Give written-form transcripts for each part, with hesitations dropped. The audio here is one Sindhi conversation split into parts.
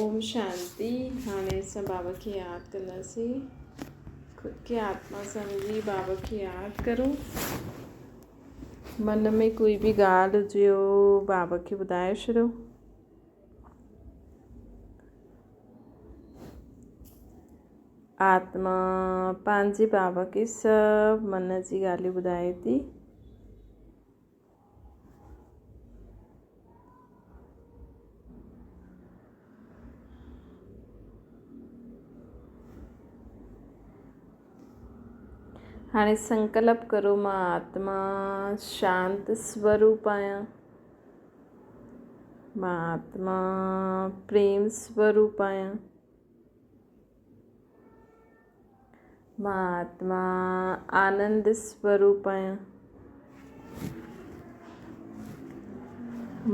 اوم شانتي هاڻي اسان بابا کي ياد ڪنداسين خود کي آتما سمجهي بابا کي ياد ڪرو من ۾ ڪوئي به ڳالهه هجي بابا کي ٻڌائي ڇڏو آتما پنهنجي بابا کي سڀ من جي ڳالهيون ٻڌائي ٿي هاڻي سنڪلپ ڪرو مان آتما شانت سوروپ آهيان مان آتما پريم سوروپ آهيان مان آتما آنند سوروپ آهيان.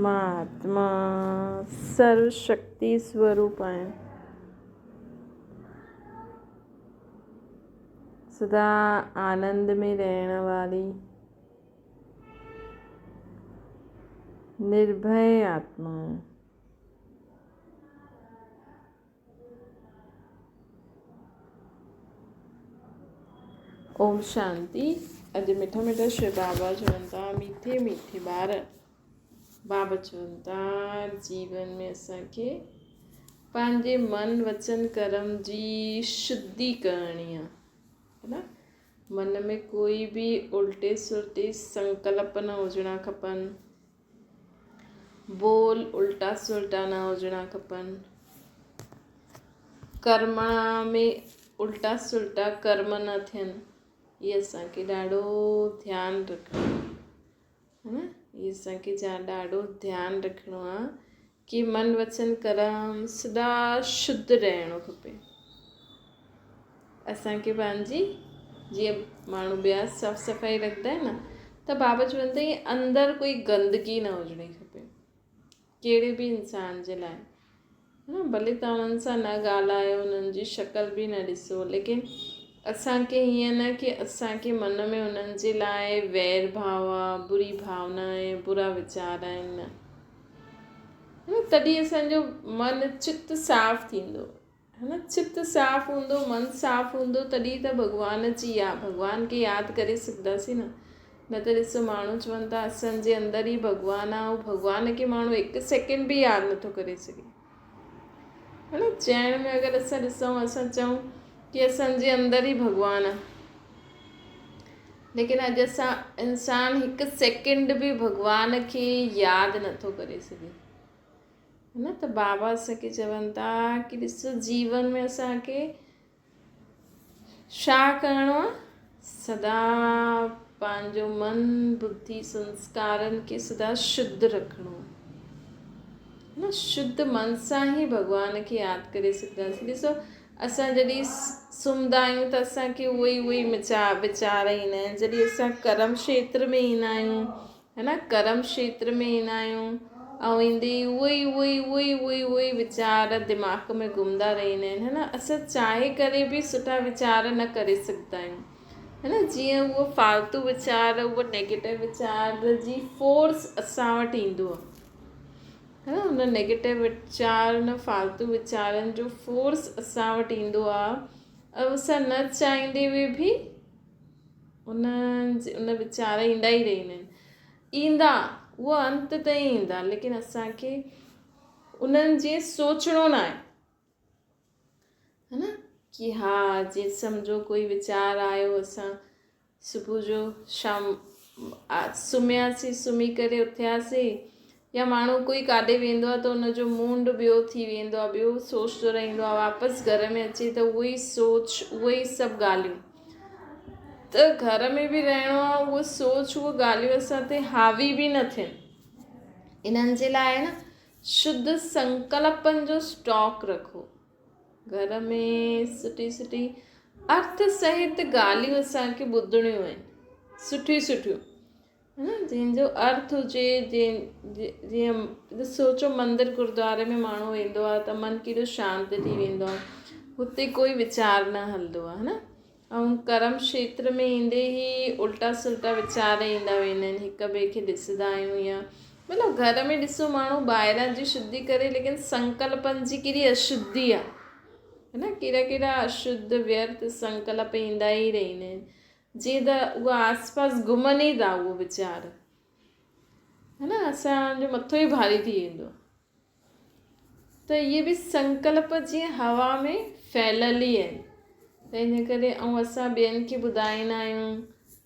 مان آتما سرو شڪتي سوروپ آهيان. سدا آنند ۾ رهڻ واري نرڀي آتما آهيان. اوم شانتي اڄ مٺا مٺا شو بابا چون ٿا ميٺي ميٺي ٻار بابا چون ٿا جيون ۾ اسانکي پنهنجي من وچن ڪرم جي شڌي ڪرڻي آ نه من ۾ ڪوئي به الٽي سلٽي سنڪلپ نه هجڻا کپن ٻول الٽا سلٽا نه هجڻا کپن. ڪرم ۾ الٽا سلٽا ڪرم نه ٿين. هي اسان کي ڏاڍو ڌيان رکڻو آهي نه هي اسان کي ڏاڍو ڌيان رکڻو آهي ڪي من وچن ڪرم سدا شڌ رهڻو کپي. اسان کي پنهنجي جيئن ماڻهو ٻيا صاف صفائي رکندا آهن نه ته بابا چون ٿا ائين اندر ڪوئي گندگي نه هجڻي کپي ڪهڙي به انسان جي لاء نه ڀلي توهان انهن سان نه ڳالهايو انهن جي شڪل به نه ڏسو ليڪن اسانکي هيئن نه ڪي اسانکي من ۾ انهن جي لاء وير ڀاو آ بري ڀاونا آهي برا ويچار آهن نه تڏهن اسانجو من چت صاف ٿيندو ها نه چت صاف هوندو من صاف هوندو تڏهن ته ڀڳوان جي يا ڀڳوان کي ياد ڪري سگهنداسين نه نه ته ڏسو ماڻهو چون ٿا اسان جي اندر ئي ڀڳوان آ ڀڳوان کي ماڻهو هڪ سيڪنڊ به ياد نٿو ڪري سگهي ها نه چئڻ ۾ اگر اسان ڏسون اسان چئون ڪي اسان جي اندر ئي ڀڳوان آ ليڪن اڄ اسان انسان هڪ سيڪنڊ به ڀڳوان کي ياد نٿو ڪري سگهي نه ته بابا اسان کي چون ٿا ڪي ڏسو جيون ۾ اسان کي ڇا ڪرڻو آ سدا پنهنجو من ٻڌي سنسڪارن کي سدا شڌ رکڻو آ نه شڌ من سان ئي ڀڳوان کي ياد ڪري سگهنداسين ڏسو اسان جڏهن سمهندا آهيون ته اسان کي اهي ئي اهي ويچار ايندا آهن جڏهن اسان ڪرم کيتر ۾ ايندا آهيون ها نه ڪرم کيتر ۾ ايندا آهيون ۽ ايندي ئي اهو ئي اهو ئي اهو ئي اهو ئي اهو ئي ويچار دماغ ۾ گهمندا رهندا آهن ها نه اسان چاهي ڪري به سٺا ويچار نه ڪري سگهندا آهيون ها نه جيئن اهو فالتو ويچار اهو نيگيٽو ويچار جي فورس اسان وٽ ايندو آهي ها نه ان نيگيٽو ويچار ان فالتو ويچارن جو فورس اسان وٽ ايندو آهي ۽ اسان نه چاهيندي به ان ان ويچار ايندا ئي رهندا آهن ايندا اهو انت تائين ايندا ليڪن اسانکي انهن جي سوچڻو نه آهي ها نه ڪي ها جي سمجهو ڪوئي ويچار آيو اسان صبح جو شام سمهياسين سمهي ڪري اٿياسين يا ماڻهو ڪوئي ڪاڏي ويندو آهي ته ان جو مونڊ ٻيو ٿي ويندو آهي ٻيو سوچندو رهندو آهي واپس گهر ۾ اچي ته اهو ئي سوچ اهي ئي سڀ ڳالهيون ته گهر ۾ به رهڻو آهي اهو سوچ اهو ڳالهيون اسان تي حاوي به نه ٿين انهن جي لاء نه شڌ سنڪلپن جو اسٽاڪ رکو گهر ۾ سٺي سٺي ارٿ سهت ڳالهيون اسانکي ٻڌڻيون آهن سٺيون سٺيون جنهن جو ارٿ هجي جيئن سوچو مندر گردواري ۾ ماڻهو ويندو آهي ته من ڪيڏو شانت ٿي ويندو آهي هتي ڪوئي ويچار نه هلندو آهي نه ۽ ڪرم کيتر ۾ ايندي ئي الٽا سلٽا ويچار ايندا ويندا آهن هڪ ٻئي کي ڏسندا آهيون يا مطلب گهر ۾ ڏسو ماڻهو ٻاهران جي شڌي ڪري ليڪن سنڪلپن جي ڪيڏي اشڌي آ نه ڪهڙا ڪهڙا اشڌ ويرٿ سنڪلپ ايندا ئي رهندا آهن جيئن ته اها آس پاس گهمن ئي ٿا اهو ويچار هي نه اسان جو مٿو ئي ڀاري ٿي ويندو ته اهي به سنڪلپ جيئن هوا ۾ ڦهليل ئي آهن ته ان ڪري ۽ اسان ٻين کي ٻڌائيندا آهيون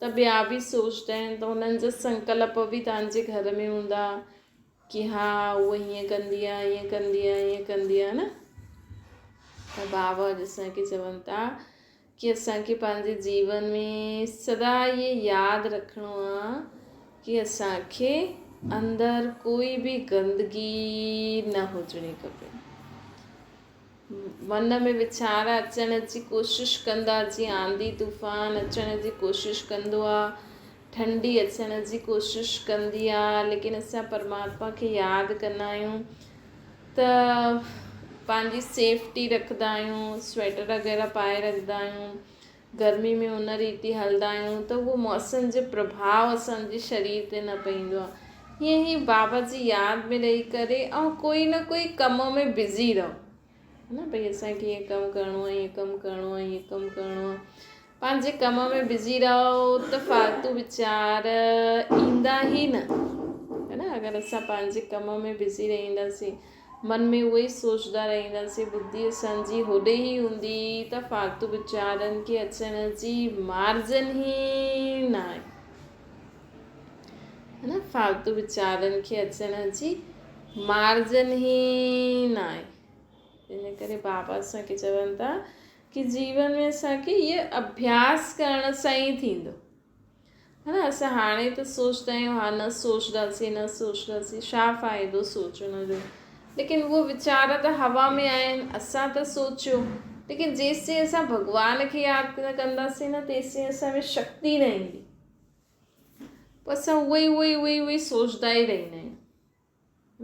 ته ٻيا به سوچدا آهن ته انهن جا سنڪلپ به توهان جي گهر ۾ هوندا ڪي ها هوء هيئن ڪندي آهي هيئن ڪندي آهي هيئن ڪندي آهي نه ته بابا اڄ اسان کي چون ٿا ڪي اسان کي پنهنجي جيون ۾ سدا اهي ياد رکڻو آهي ڪي اسان کي اندر ڪوئي به گندگي نه هجڻي کپي. من ۾ ويچار اچڻ جي ڪوشش ڪندا جيئن آنڌي طوفان اچڻ جي ڪوشش ڪندو آ ٺنڊي اچڻ جي ڪوشش ڪندي آ ليڪن اسان پرماتما کي ياد ڪندا آهيون ته پنهنجي سيفٽي رکندا آهيون سوئيٽر وغيره پائي رکندا آهيون گرمي ۾ ان ريتي هلندا آهيون ته اهو موسم جو پرڀاء اسان جي شرير تي نه پوندو آهي هيئن ئي بابا جي ياد ۾ رهي ڪري ۽ ڪوئي نه ڪوئي ڪم ۾ بزي رهو نه ڀئي اسان کي هيئن ڪم ڪرڻو آهي هيئن ڪم ڪرڻو آهي هيئن ڪم ڪرڻو آهي پنهنجي ڪم ۾ بزي رهو ته فالتو ويچار ايندا ئي نه ہے نه اگر اسان پنهنجي ڪم ۾ بزي رهنداسين من ۾ اهو ئي سوچدا رهنداسين ٻڌي اسان جي هوڏي ئي هوندي ته فالتو ويچارن کي اچڻ جي مارجن ئي ناهي ہے نه فالتو ويچارن کي اچڻ جي مارجن ئي ناهي ان ڪري بابا اسان کي چون ٿا ڪي جيون ۾ اسان کي اهي اڀياس ڪرڻ سان ئي ٿيندو ها نه اسان هاڻي ته سوچدا آهيون ها نه سوچداسين نه سوچداسين ڇا فائدو سوچڻ جو ليڪن اهو ويچار ته هوا ۾ آهن اسان ته سوچيو ليڪن جيستائين اسان ڀڳوان کي ياد نه ڪنداسين نه تيستائين اسان ۾ شڪتي نه ايندي پوء اسان اهو ئي اهو ئي اهو ئي اهو ئي سوچدا ئي رهندا آهيون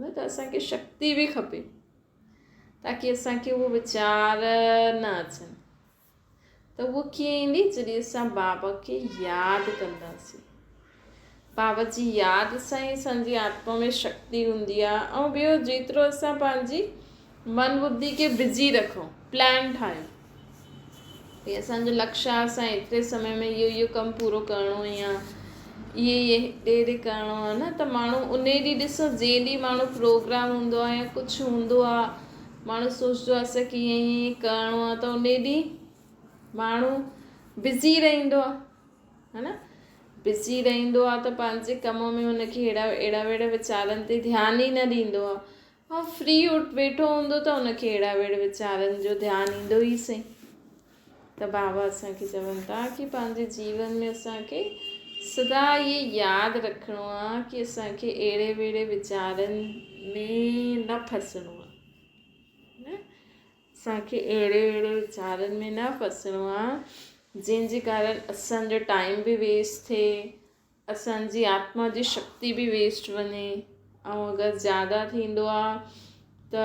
نه ته اسان کي شڪتي به کپي تاڪي اسان کي اهو ويچار نه اچن ته اهو ڪيئن ايندي جڏهن اسان بابا کي ياد ڪنداسين بابا جي ياد سان ئي اسان جي آتما ۾ شڪتي هوندي آهي ۽ ٻيو جيترو اسان پنهنجي من ٻڌي کي بزي رکون پلان ٺاهيون ڀئي اسان جو لڪش آهي اسان ايتري سمي ۾ اهو اهو ڪم پورو ڪرڻو ئي آهي اهي اهي هيڏي هيڏي ڪرڻو آهي نه ته ماڻهو ان ڏينهن ڏسو جنهن ڏينهن ماڻهو پروگرام هوندو آهي يا ڪجهه هوندو آهي ماڻهو سوچندو آهي اسان کي ائين ائين ڪرڻو آهي ته ان ڏينهن ماڻهو بزي رهندو آهي ها نه بزي رهندو آهي ته پنهنجي ڪم ۾ هن کي اهڙا اهڙا وهڙا ويچارن تي ڌيان ئي نه ڏيندو آهي ها فري ويٺو هوندو ته ان کي اهڙا وهڙا ويچارن جو ڌيان ايندو ئي سهي ته بابا اسان کي چون ٿا ڪي پنهنجي جيون ۾ اسان کي سدا اهي ياد رکڻو آ ڪي اسان کي اهڙي وهڙي ويچارن ۾ نه ڦسڻو آ نه اسان کي اهڙي وهڙي ويچارن ۾ نه ڦسڻو آ جنهن جي ڪارڻ اسان جو ٽائيم به ويسٽ ٿئي اسان جي آتما جي شڪتي به ويسٽ وڃي ۽ اگر زياده ٿيندو آ ته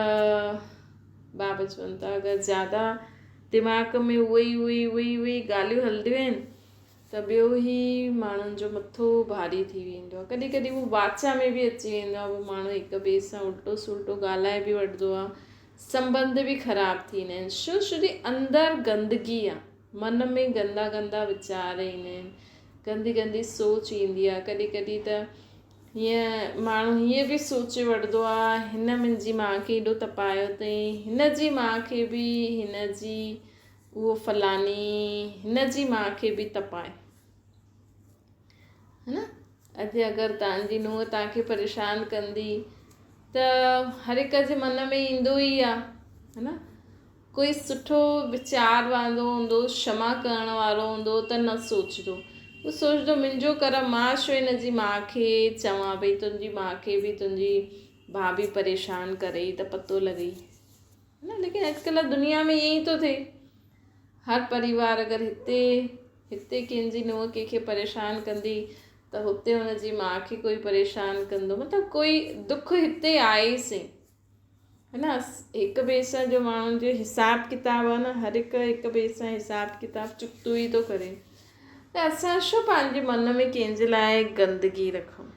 بابا چون ٿا اگر زياده دماغ ۾ اهي ئي اهي ئي اهي ئي اهي ئي ڳالهيون هلنديون آهن ته ٻيو هي ماڻهن جو مٿو ڀاري ٿي ويندو آ ڪڏهن ڪڏهن هو واچا ۾ به اچي ويندو آ پوء ماڻهو هڪ ٻئي سان الٽو سلٽو ڳالهائي به وٺندو آ سنٻنڌ به خراب ٿيندا آهن ڇو ڇو جي اندر گندگي آ من ۾ گندا گندا ويچار ايندا آهن، گندي گندي سوچ ايندي آهي، ڪڏهن ڪڏهن ته هيئن ماڻهو هيئن به سوچي وٺندو آهي هن منهنجي ماء کي ايڏو تپايو اٿئي، هن جي ماء کي به هن جي اهو فلاني هن جي ماء کي به تپائي. ها نه اڄ اگر توهان جي نونهن توهان کي پريشان ڪندي ته هر هڪ جي من ۾ ايندو ئي آهي ها نه ڪوئي سٺو ويچار وارو هوندو، ڪشما ڪرڻ وارو هوندو ته نه سوچندو. هو سوچندو منهنجو ڪرم مان ڇو هن جي ماء کي چوان ڀئي تنهنجي ماء کي به تنهنجي ڀاڀي پريشان ڪرئي ته پتو لڳئي. نه ليڪن اڄڪلهه دنيا ۾ ائين ئي ٿو ٿئي. هر پريوار اگر هتي هتي ڪنهن جي نونهن ڪنهن کي پريشان ڪندي ته هتي هن جي ماء کي ڪوئي پريشان ڪندو. مطلب ڪوئي دک هتي آهي ئي سهي. ها نه هڪ ٻئي سان جو ماڻهن جو حساب ڪتاب آهي نه هر هڪ هڪ ٻئي سان حساب ڪتاب چڪتو ئي ٿو ڪري ته اسان ڇو پنهنجي من ۾ ڪنهن جي لاء گندگي رکون.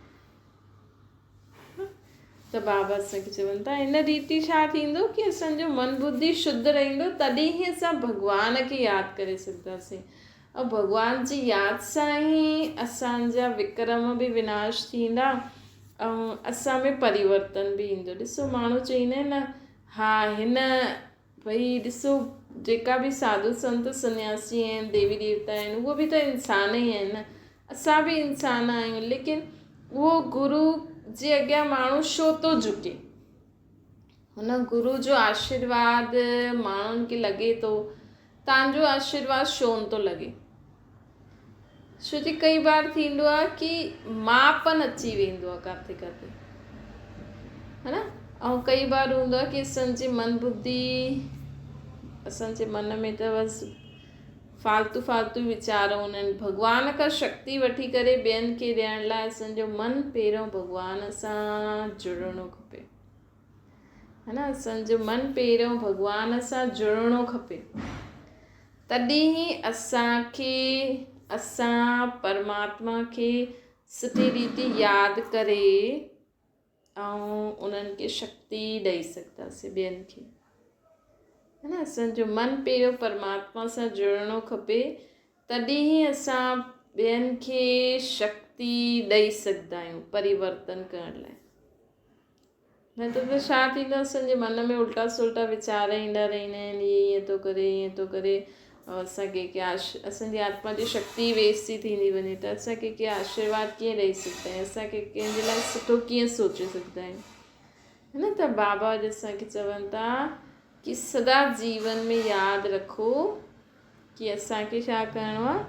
ته بابا اسان کي چون ٿا ان ريتي ڇا ٿيندو ڪي اسان جو من ٻڌي شڌ رهندو تڏهن ئي اسان ڀڳوان کي ياد ڪري سگهنداسين ۽ ڀڳوان جي ياد سان ئي اسان جا وڪرم به وناش ٿيندا ۽ اسان ۾ پريورتن به ايندو. ڏسو ماڻهو چئيندا آهن نه ها هن ڀئي ڏسو جيڪا به ساڌو سنت سنياسي آهن ديوي ديوتا آهن اهي به ته انسان ئي آهن نه اسان به انسان آهيون ليڪن اهو گرو جي اڳيان ماڻهو ڇو ٿو جهڪي هن گرو جو آشيرواد ماڻهن کي لڳي ٿو تان جو آشيرواد ڇو نه ٿو لڳي ڇو جي ڪئي بار ٿيندو آ ڪي ماپن اچي ويندو آ ڪاٿي ڪاٿي ها نه ۽ ڪئي بار هوندو آ ڪي اسان جي من ٻڌي اسان جي من ۾ ته بس فالتو فالتو ويچار هوندا آهن ڀڳوان کان شڪتي وٺي ڪري ٻين کي ڏيڻ لاء اسان جو من پهريون ڀڳوان سان جڙڻو کپي ها نه اسان جو من پهريون ڀڳوان سان جڙڻو کپي تڏهن ئي اسان کي اسان پرماتما کي سٺي ريتي ياد ڪري ۽ انهن کي شڪتي ڏئي سگهنداسين ٻين کي ها نه اسان جو من پهريون پرماتما سان جڙڻو کپي تڏهن ئي اسان ٻين کي شڪتي ڏئي سگهندا آهيون پريورتن ڪرڻ لاء نه ته ته ڇا ٿيندو اسان جي من ۾ الٽا سلٽا ويچار ايندا رهندا آهن هي ائين ٿو ڪري ائين ٿو ڪري ۽ اسان ڪنهن کي آش اسان جي آتما جي شڪتي ويسٽ ٿي ٿيندي وڃي ته اسان ڪنهن کي آشيرواد ڪيئن ڏئي سگهندا آهيون اسان کي ڪنهن جي لاء سٺو ڪيئن سوچي سگهندا آهيون هي نه ته بابا اڄ اسان کي چون ٿا ڪي سدا جيون ۾ ياد رکو ڪي اسان کي ڇا ڪرڻو آهي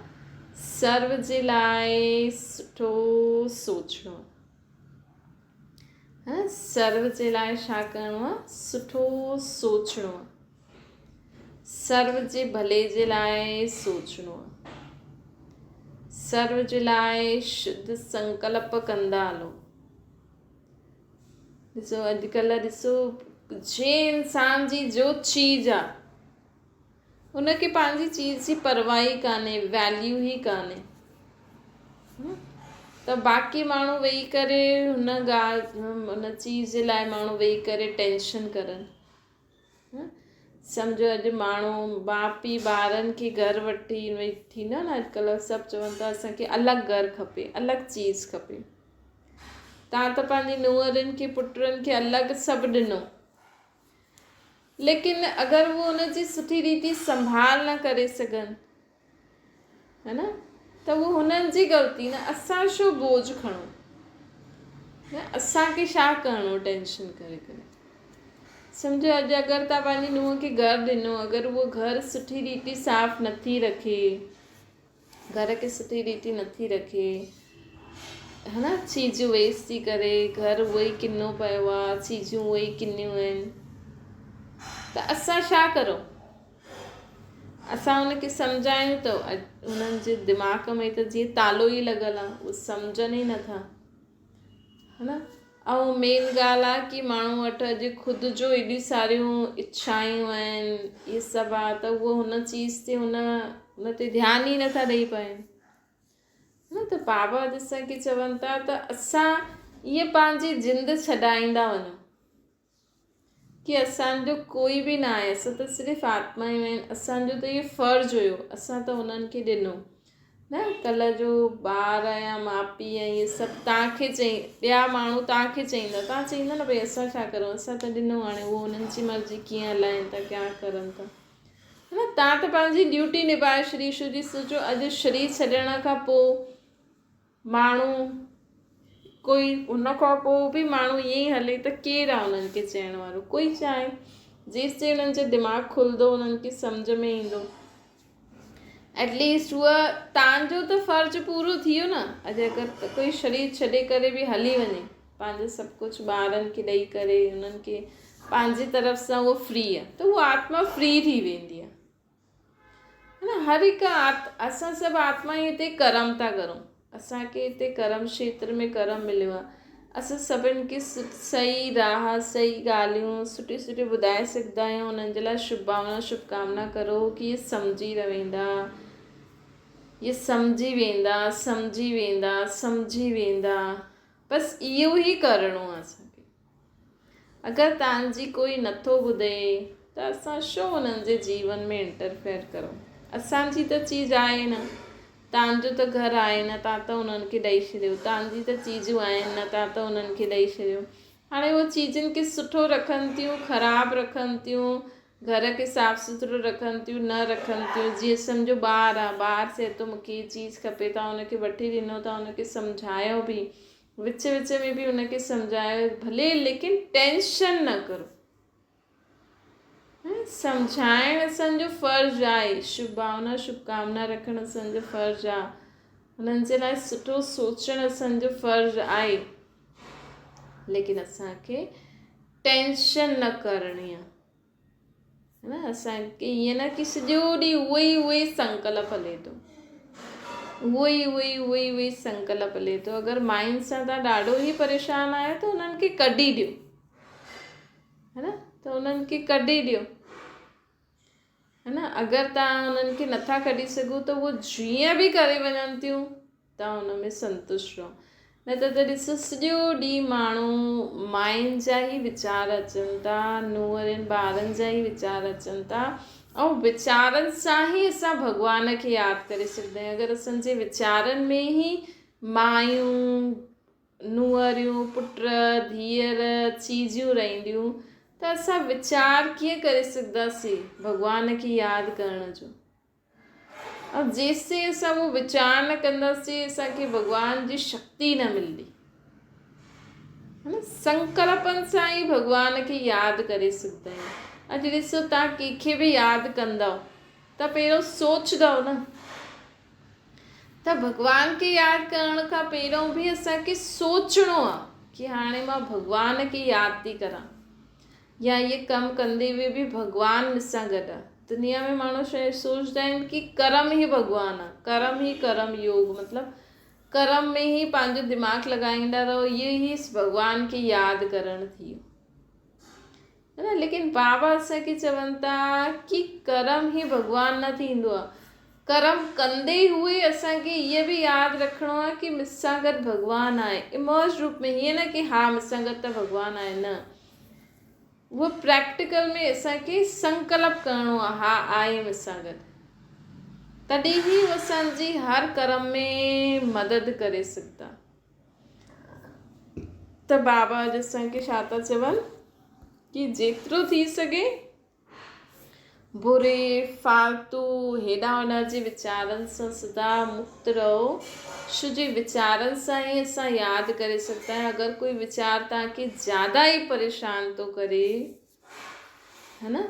سرو جي لاء سٺو سوچڻو آهي سرو جي لاء ڇا ڪرڻو آ؟ سٺو سوچڻو آ. سرو جي ڀلي جي لاء سوچڻو آ. سرو جي لاء شڌ سنڪلپ ڪندا هلو. ڏسو اڄڪلهه ڏسو جنهن انسان جي جو چيز آ ان کي پنهنجي چيز جي پرواهه ئي ڪانهي، ويليو ئي ڪانهي. ته باقي ماڻهو ويهي ڪري هن ڳالهه هن چيز جي لاء ماڻهو ويهي ڪري ٽينشن ڪرن. سمجهو اڄ ماڻهو ماء پيء ٻارن کي گهر وٺي ويهي ٿيندو آهي نه اڄڪلهه سڀ چون ٿا اسان کي الڳ گهر کپي الڳ چيز کپي. تان ته پنهنجي نونهرن کي پٽن کي الڳ سڀ ڏنو. ليڪن اگر هو ان جي سٺي ريتي سنڀال نه ڪري سگهن ها نه ته اهو هنن جي غلطي نه اسان ڇو بوجھ کڻون نه اسان کي ڇا ڪرڻو ٽينشن ڪري ڪري سمجھو اڄ اگر تان پنهنجي نونهن کي گھر ڏنو اگر اهو گھر سٺي ريتي صاف نٿي رکي گهر کي سٺي ريتي نٿي رکي ها نه چيزون ويسٽ ٿي ڪري گهر اهو ئي ڪنو پيو آ چيزون اهي ئي ڪنيون آهن ته اسان ڇا ڪرون اسان ان کي سمجهايون ته انهن جي دماغ ۾ ته جيئن تالو ئي لڳل آ اهي سمجهن ئي نٿا ها نه ۽ مين ڳالهه آ ڪي ماڻهو وٽ اڄ خود جو ايڏيون ساريون اڇائون آهن اهي سڀ آ ته اهو هن چيز تي هن هن تي ڌيان ئي نٿا ڏئي پائن نه ته بابا اڄ اسان کي چون ٿا ته اسان ائين پنهنجي جند ڇڏائيندا وڃون ڪي اسان جو ڪوئي به نه آهي اسان ته صرف آتمائون آهن اسان جو ته اهو فرض هيو اسان ته انهن کي ڏنو نه ڪلهه جو ٻار يا ماء پيء يا اهي سڀ توهان کي چئي ٻيا ماڻهو توهان کي چئيندا توهان چئيندا نه ڀئي اسان ڇا ڪرون اسان ته ڏنو هاڻي اهو انهن جي مرضي ڪيئن هلائين ٿا ڪيا ڪرن ٿا نه توهان ته پنهنجي ڊيوٽي نڀائي ڇڏي ڇو جي سوچو اڄ شرير ڇڏڻ کان پوء ماڻهو ڪوئي ان کان پوء به ماڻهو ائين ئي هلي ته ڪير آهي انهن کي چئڻ وارو ڪوئي چاهي جيستائين انهن جو دماغ کلندو انهن کي سمجهه ۾ ايندو ايٽ ليسٽ هوء تان جو ته فرض پورو ٿي ويو نه اڄ اگر ڪوئي شرير ڇڏي ڪري به هلي وڃي پنهنجو سڀ ڪجهه ٻارن کي ڏئي ڪري انهن کي پنهنجي طرف سان هوء فري آهي ته هوء آتما فري ٿي ويندي آهي نه هر هڪ آت اسان سڀ آتما ئي هتي ڪرم ٿا ڪرون اسان کي هتي ڪرم کيتر ۾ ڪرم مليو آهي اسان سڀن کي صحيح راهه صحيح ڳالهيون سٺيون سٺيون ٻڌائي سگهندا آهيون انهن جي لاء شڀ ڀاونا شڀ ڪامنا ڪرو ڪي اهي سمجهي رويندا اهي سمجهي ويندا سمجهي ويندا سمجهي ويندا بس اهو ئي ڪرڻو آهي اسان کي. اگر توهان جي ڪوئي نٿو ٻڌي ته اسان ڇو انهن جي جيون ۾ انٽرفيئر ڪرون؟ اسان جي ته چيز آهي نه، توهان جو ته گهر آهي نه، توهان ته انهن کي ڏئي ڇڏيو، توهان جي ته چيزون آهن نه، توهان ته انهن کي ڏئي ڇڏيو. هاڻي اهي چيزن کي سٺو رکن ٿيون، خراب رکن ٿيون، گهر کي صاف سٿرو رکن ٿيون، نه رکن ٿيون، جيئن سمجهو ٻار آهي، ٻار چئي ٿو مون کي هي چيز کپي، توهان ان کي وٺي ڏنو، توهان ان کي سمجهايو به، وچ وچ ۾ به ان کي سمجهايو ڀلي ليڪن ٽينشن نه ڪرو. سمجهائڻ اسان جو فرض آهي، شڀ ڀاونا شڀ ڪامنا رکڻ اسان جو فرض آهي، انهن جي لاء سٺو سوچڻ اسان جو فرض آهي، ليڪن اسان کي ٽينشن نه ڪرڻي آهي. نه اسان کي ائين نه ڪي سڄو ڏينهن اهو ئي اهو ئي سنڪلپ هلي ٿو، اهو ئي اهو ئي اهو ئي اهو ئي سنڪلپ هلي ٿو. اگر ماين سان توهان ڏاڍو ئي پريشان آهيو ته انهن کي ڪڍي ڏيو، ها نه، ته انهن کي ڪڍي ڏيو، ها نه. اگر توهان انهن کي نٿا ڪڍي سگهو ته اهو جيئن به ڪري وڃن ٿيون توهان ان ۾ سنتشٽ رهو، نه ته ته ڏسو سڄو ڏينهن ماڻهو ماين جا ئي ويچار اچن ٿا، نونهرين ٻارن جا ئي ويچار اچن ٿا ۽ ويچارن سان ئي اسان ڀڳوان کي ياد ڪري سگهندا آهيون. اگر اسان جي ويچارن ۾ ئي مايون، نونهريون، پٽ، ڌيئر، چيزيون رهنديون ته اسان ويچار ڪيئن ڪري سگهنداسين ڀڳوان کي ياد ڪرڻ جو؟ ۽ جيستائين اسان اهو ويچار نه ڪنداسين اسان کي ڀڳوان جي شڪتي نه ملندي. سنڪلپن سان ئي ڀڳوان کي ياد ڪري سگهندا آهيون. اڄ ڏسو توهان ڪنهن کي به ياد ڪندؤ ته پهريون سوچندؤ نه ته ڀڳوان کي ياد ڪرڻ کان پهريون به اسان کي سوچڻو آهي ڪي هاڻي مان ڀڳوان کي ياد ٿي ڪران يا اهي ڪم ڪندي هوئي به ڀڳوان مون سان گڏ آ. دنيا ۾ ماڻهو شايد سوچدا آهن ڪي ڪرم ئي ڀڳوان آ، ڪرم ئي ڪرم يوگ مطلب ڪرم ۾ ئي پنهنجو دماغ لڳائيندا رهو اهو ئي ڀڳوان کي ياد ڪرڻ ٿي ويو ہے نا. ليڪن بابا اسان کي چون ٿا ڪي ڪرم ئي ڀڳوان نه ٿيندو آ، ڪرم ڪندي هوئي اسان کي اهي به ياد رکڻو آ ڪي مون سان گڏ ڀڳوان آهي امرج روپ ۾ هيئن نه ڪي ها مون سان گڏ ته ڀڳوان آهي نه، اهو پريڪٽيڪل ۾ اسان کي سنڪلپ ڪرڻو آهي، ها آهي مون سان گڏ، تڏهن ئي هو اسان جي هر ڪرم ۾ مدد ڪري سگهندا. ته بابا اڄ اسان کي ڇا ٿا چون ڪي جيترو ٿي سگهي بري، فالتو، هيڏانهن هوڏانهن جي ويچارن سان سدا مڪت رهو، ڇو جي ويچارن سان ئي اسان ياد ڪري سگهندا آهيون، اگر ڪوئي ويچار توهان کي زياده ئي پريشان ٿو ڪري ها نه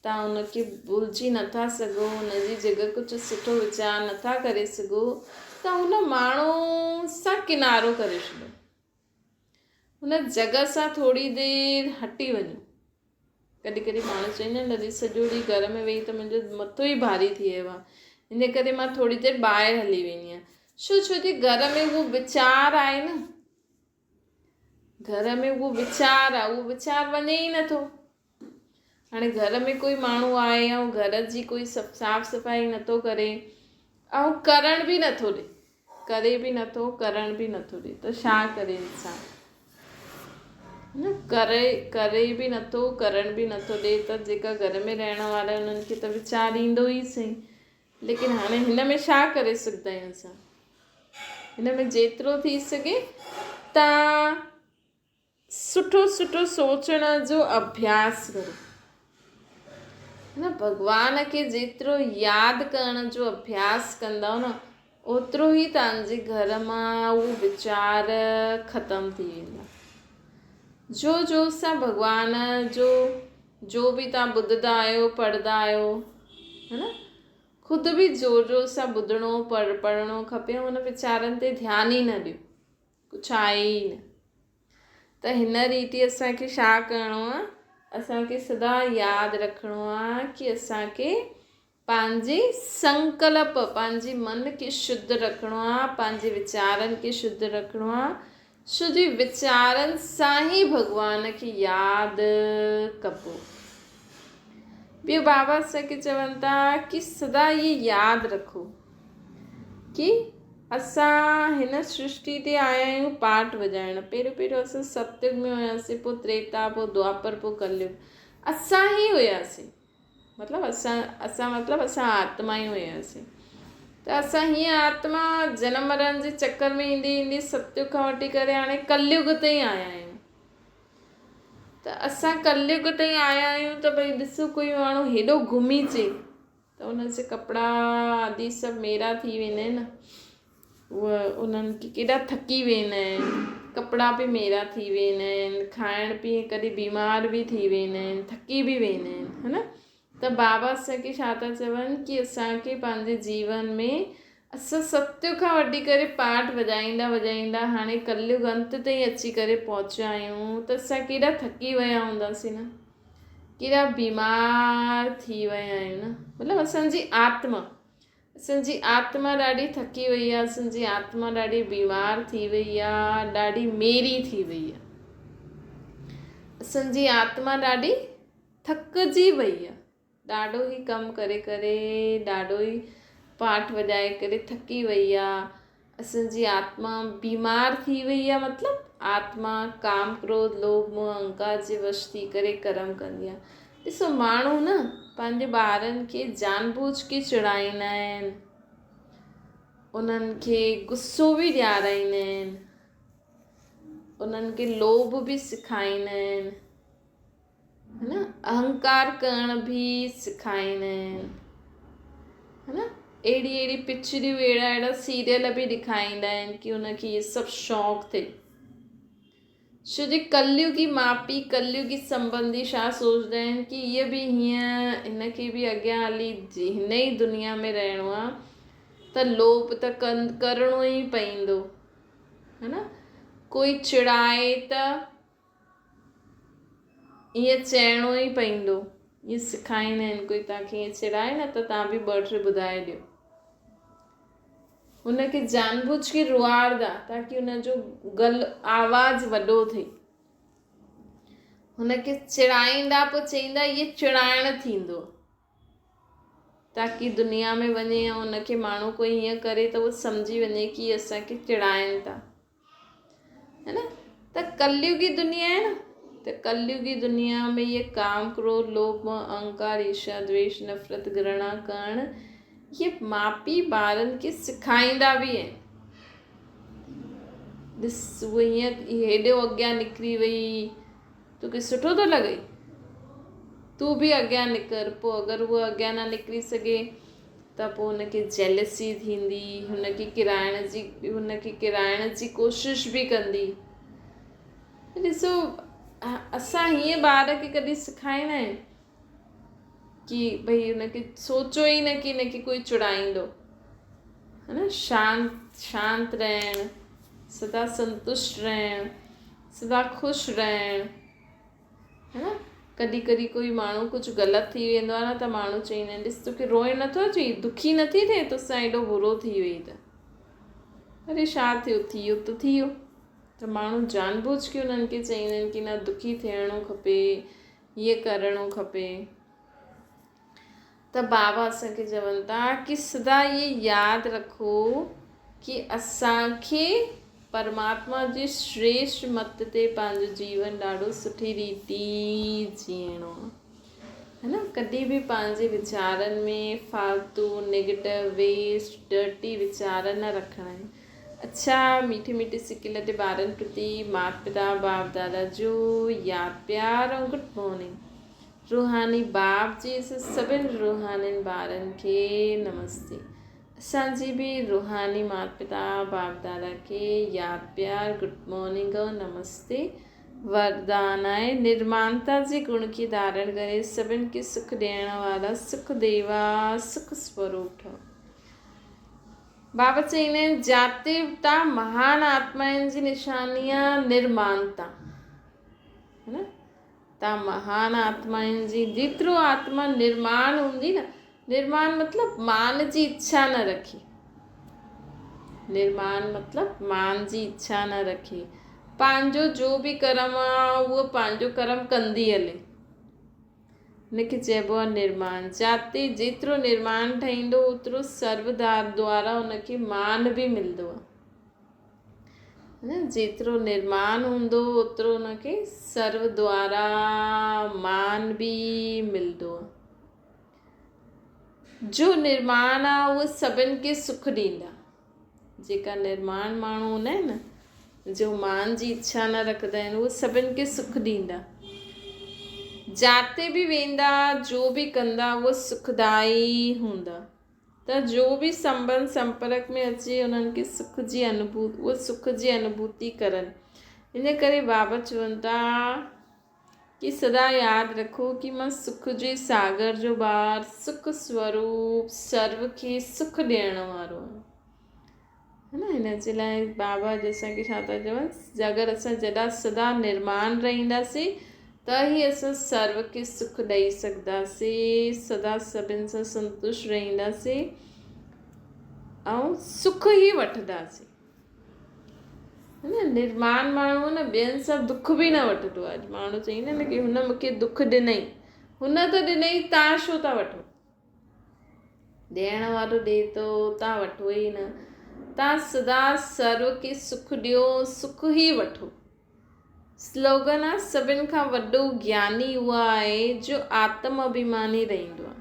توهان ان کي ڀلجي نٿا سگهو، ان جي جڳهه ڪجهه سٺو ويچار نٿا ڪري سگهو ته ان ماڻهو سان ڪنارو ڪري ڇڏيو، ان جڳهه سان ٿوري دير هٽي وڃو. ڪڏهن ڪڏهن ماڻهو چوندا آهن ته سڄو ڏينهن گهر ۾ ويهي ته منهنجو مٿو ئي ڀاري ٿي ويو آهي ان ڪري مان ٿوري دير ٻاهر هلي ويندي آهيان. ڇو ڇو جي گهر ۾ اهو ويچار آهي نه، گهر ۾ اهو ويچار آهي، اهو ويچار وڃي ئي نٿو. هاڻي گهر ۾ ڪوئي ماڻهو آهي ۽ گهر جي ڪوئي صاف صفائي نٿو ڪري ۽ ڪرڻ به نٿو ڏي، ڪري به نٿو، ڪرڻ به نٿو ڏي ته ڇا ڪري انسان؟ نه ڪري ڪري به نٿو، ڪرڻ به نٿو ڏي ته جيڪا گهر ۾ رهڻ وارا آهن انهن کي ته ويچار ايندو ئي سهي. ليڪن هاڻي هن ۾ ڇا ڪري سگهندا آهيون اسان؟ هن ۾ جيترو ٿي سگهي تان سٺو سٺو سوچڻ جو اڀياس ڪرو. نه ڀڳوان کي جيترو ياد ڪرڻ جو اڀياس ڪندؤ نه اوترو ئي توهان جي گهر مان اهو ويچار ختم ٿي ويندا. جو جو سان ڀڳوان جو جو به توهان ٻڌندا آهيو پڙهندا آهيو ها نه خود به زور زور سان ٻڌڻو پڙهڻو کپي ۽ ان ويچارن تي ڌيان ئي نه ڏيو. ڪجهه آهي ئي نه. ته هن ريتي اسان کي ڇا ڪرڻو آ؟ اسان کي سدا ياد رکڻو آ ڪي اسان کي پنهنجي سنڪلپ، پنهنجي من کي شڌ رکڻو آ، پنهنجي ويچارن کي شڌ رکڻو آ، ڇو جي ويچارن سان ئي ڀڳوان کي ياد ڪبو. ٻيو بابا اسان کي چون ٿا ڪي سدا اهي ياد رکو ڪي. اسان هن سرشٽي تي آيا آهيون پاٺ وڄائڻ. پهريون پهريون اسان ستيگ ۾ هياسين، پوء تريتا، پوء دوآپر، پوء ڪليگ. اسان ئي هياسين. مطلب اسان اسان مطلب اسان آتما ئي هياسين. ته اسان هيء آتما جنم مرڻ جي چڪر ۾ ايندي ايندي ستيگ کان وٺي ڪري هاڻي ڪليگ تائين آيا آهيون. ته اسان ڪليگ تائين آيا آهيون ته ڀئي ڏسو ڪوئي ماڻهو هيڏو گهمي اچي ته ان جا ڪپڙا آدي سڀ ميرا ٿي ويندا آهن نه اهي انهن کي ڪيڏا ٿڪي ويندا آهن ڪپڙا به ميرا ٿي ويندا آهن کائڻ پيئڻ ڪڏهن بيمار به ٿي ويندا آهن ٿڪي به ويندا آهن ها نه ته بابا اسان کي ڇا ٿا چون ڪي اسان کي پنهنجي جيون ۾ اسان ستيگ کان وٺي ڪري پاٺ وڄائيندا وڄائيندا هاڻي ڪليگ انت تائين اچي ڪري پهچيا آهيون ته اسان ڪيڏا ٿڪي ويا هونداسين نه ڪيڏا بيمار ٿي ويا آهيون نه مطلب اسان جي آتما اسان جي آتما ڏاڍي ٿڪي وئي آهي اسان جي آتما ڏاڍي بيمار ٿي وئي آهي ڏاڍي ميري ٿي وئي آهي اسان جي آتما ڏاڍي ٿڪجي وئي آ. ڏاڍو ئي ڪم ڪري ڪري، ڏاڍو ئي پاٺ وڄائي ڪري ٿڪي وئي آ. اسان جي آتما بيمار ٿي وئي آ مطلب آتما ڪام ڪروڌ لوڀ موه اهنڪار جي وش ٿي ڪري ڪرم ڪندي آ. ڏسو ماڻهو نه پنهنجي ٻارن کي جان بوجھ ڪي چڙائيندا آهن. انهن کي غصو به ڏيارائيندا آهن. انهن کي لوڀ به سکائيندا آهن. ها نه اهنڪار ڪرڻ به سکائيندا آهن ها نه اهڙي اهڙي پڪچريون اهڙا اهڙا سيريل به ڏيکاريندا آهن ڪي ان کي اهي سڀ شوق ٿئي ڇو جي ڪليگي ماء پيء ڪليگي سنبنڌي ڇا سوچدا آهن ڪي هيء به هيئن هن کي به اڳيان هلي هن ئي دنيا ۾ رهڻو آهي ته لوڀ ته ڪرڻو ئي پوندو ها نه ڪوئي چڙائي ته ائين چئڻو ئي پئيندو. ائين سکائيندا آهن ڪوئي توهان کي ائين چڙائي نه ته توهان به ٻه ٽي ٻڌائي ڏيو. هن کي جان بوجھ ڪي روئاردا تاڪي هن جو گل آواز وڏو ٿئي. هن کي چڙائيندا پوء چئيندا اهي چڙائڻ ٿيندو. تاڪي دنيا ۾ وڃي ۽ هن کي ماڻهو ڪوئي ائين ڪري ته هو سمجهي وڃي ڪي اسان کي چڙائين ٿا. هي نه ته ڪليگي دنيا آهي نه ته ڪليگي دنيا ۾ اهي ڪام ڪروڌ لوڀ موه اهنڪار ايرشا دويش نفرت گهرڻا ڪرڻ اهي ماء پيء ٻارن کي سکائيندا به آهن ڏس هوء هيئن هيڏو اڳيان نڪري وئي توکي سٺو ٿو لڳي تون به اڳيان نڪر پوء اگر هوء اڳيان نه نڪري سگهي ته پوء هن کي جيلسي ٿيندي، هن کي ڪيرائڻ جي هن کي ڪيرائڻ جي ڪوشش به ڪندي. ڏسو اسان هيئن ٻار کي ڪڏهن سکائيندا آهيون ڪي ڀئي هن کي سوچو ئي نه ڪي هن کي ڪوئي چڙائيندو ها نه شانت شانت رهڻ سدا سنتشٽ رهڻ سدا خوش رهڻ ها نه ڪڏهن ڪڏهن ڪوئي ماڻهو ڪجهه غلط ٿي ويندو آهي نه ته ماڻهو چئيندا آهن ڏس توکي روئڻ نٿو اچي دکي نٿي ٿئي توسان ايڏو برو ٿي وئي ته اري ڇا ٿيو ٿي ويو ته ٿي ويو ته ماڻهو جان بوجھ ڪي انهن کي چئيندا آهن ڪي نه دکي ٿيڻو کپي هيئن ڪرڻو کپي ته بابا اسان کي چون ٿا ڪي سدا اهي ياد رکو ڪي اسان کي پرماتما جي شريشٽ مت تي پنهنجو جيون ڏاڍو سٺي ريتي جيئڻو آهي ها نه ڪڏهن به پنهنجي ويچارن ۾ فالتو نيگيٽو ويسٽ ڊرٽي ويچار نه رکڻا آهن اڇا ميٺي ميٺي سڪيل تي ٻارن پرتي مات پتا باپ دادا جو ياد پيار ۽ گڊ مارننگ روحاني باپ جي سڀن روحانين ٻارن کي نمستي. اسان جي به روحاني مات پتا باپ دادا کي ياد پيار گڊ مارننگ ۽ نمستي. وردان آهي نرمانتا جي گڻ کي ڌارڻ ڪري سڀن کي سک ڏيڻ وارا سک ديوا سک سوروپ ٺهو. بابا چئيندا آهن جاتي تا مهان آتمائن جي نشاني آ نرمانتا. ها نه تان مهان آتمائن جي جيترو آتما نرمان هوندي نه نرمان مطلب مان جي اڇا نه رکي نرمان مطلب مان جي اڇا نه رکي پنهنجو جو به ڪرم آ اهو پنهنجو ڪرم ڪندي هلي. هن کي چئبو آهي نرماڻ. جاتي جيترو نرماڻ ٺهيندو اوترو سرو دوارا ان کي مان به ملندو آهي. جيترو نرماڻ هوندو اوترو ان کي سرو دوارا مان به ملندو آهي. جو نرماڻ آهي اهو سڀن کي سک ڏيندا. جيڪا نرماڻ ماڻهو هوندا آهن نه، جو مان جي اڇا نه رکندا آهن، اهي سڀن کي سک ڏيندا. جاتي به ويندا، جو به ڪندا، اهو سکدائي هوندا. ته جو به سنبنڌ سمپرڪ ۾ اچي انهن کي سک جي انوڀوت اهو سک جي انوڀوتي ڪرن. ان ڪري بابا چون ٿا ڪي سدا ياد رکو ڪي مان سک جي ساگر جو ٻار، سک سوروپ، سرو کي سک ڏيڻ وارو آهيان. ها نه هن جي لاء بابا اڄ اسان کي ڇا ٿا چون اگر اسان جڏا سدا نرمان رهنداسين ته ئي اسان سرو کي سک ڏئي سگهنداسين، سدا سڀن سان سنتشٽ رهنداسين ۽ سک ئي وٺنداسين. نه نرمان ماڻهو نه ٻين سان دک به نه وٺندو آهي. اڄ ماڻهو چئي نه ڪي هن مون کي دک ڏنئي، هن ته ڏنئي تان ڇو ٿا وٺو؟ ڏيڻ وارو ڏي ٿو تان وٺو ئي نه. تان سدا سرو کي سک ڏيو، سک ئي وٺو. سلوگن آ سڀن کان وڏو گياني اهو آهي جو آتم اڀيماني رهندو آ.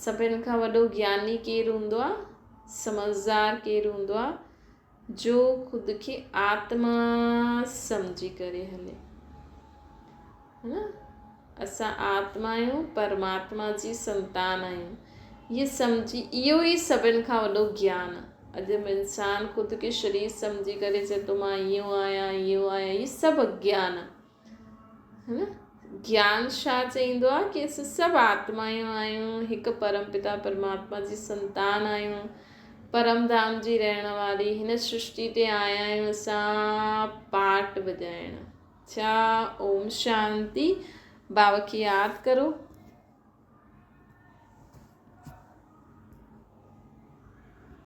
سڀن کان وڏو گياني ڪير هوندو آ؟ سمجهدار ڪير هوندو آ؟ جو خود کي آتما سمجهي ڪري هلي. ها نه؟ اسان آتما آهيون، پرماتما جي سنتان آهيون. هيء سمجهي اهو ئي سڀن کان وڏو گيان آهي. اڄ انسان خود کي شرير سمجهي ڪري چئي ٿو مان اهو آهيان، اهو آهيان، هي سڀ اگيان آهي. ها نه؟ گيان ڇا چئيندو آهي ڪي اسان سڀ آتمايون آهيون، هڪ پرم پتا پرماتما جي سنتان آهيون، پرم ڌام جي رهڻ واري هن سرشٽي تي آيا آهيون اسان پاٺ وڄائڻ. ڇا اوم شانتي بابا کي ياد ڪرو.